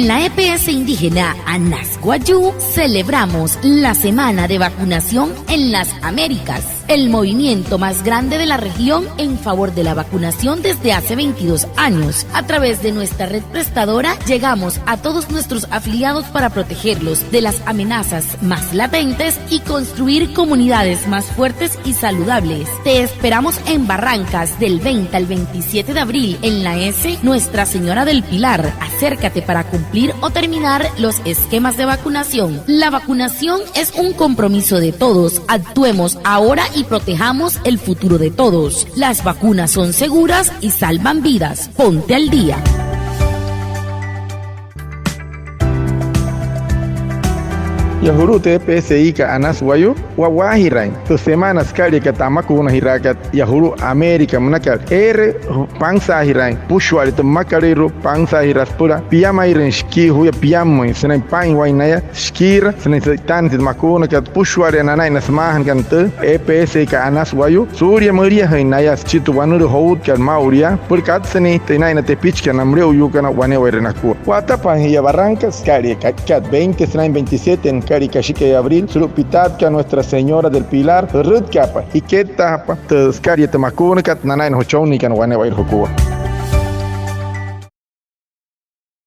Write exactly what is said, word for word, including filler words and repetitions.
En la E P S indígena Anas Wayuu celebramos la Semana de Vacunación en las Américas, el movimiento más grande de la región en favor de la vacunación desde hace veintidós años. A través de nuestra red prestadora, llegamos a todos nuestros afiliados para protegerlos de las amenazas más latentes y construir comunidades más fuertes y saludables. Te esperamos en Barrancas del veinte al veintisiete de abril en la S Nuestra Señora del Pilar. Acércate para cumplir o terminar los esquemas de vacunación. La vacunación es un compromiso de todos. Actuemos ahora y protejamos el futuro de todos. Las vacunas son seguras y salvan vidas. Ponte al día. Yaa julu'u tü E P S I kat Anas Wayuu wa'waajiraain tü semana sükaliakat tü amakuunajiraakat yaa julu'u América münakat, eere pansaajiraain süpüshua'ale tü mmakalüirua, pansaajiraa süpüla piamairüin shikii juya piammüin sünain paa'inwain naya shikiira sünain sü'itaanüin tü makuunakat süpüshua'ale nanain na sümaajanakana tü E P S I kat Anas Wayuu. Suulia müliajüin naya süchi tü wanülüü joutkat maa'ulu yaa, süpüla katsüinjatüin naa'in na tepichikana na müle'uyuukana wane'ewaire nakua. Wa'atapa jia Barrancas, sükalia ka'ikat veinte sünain veintisiete nükalia kashikai abril, sulu'u pitaatkat Nuestra Señora del Pilar. Jürütkaapa, jikettaajapa tü sükalia tü makuunakat nanain na jüchonniikana wane'ewaire jukua.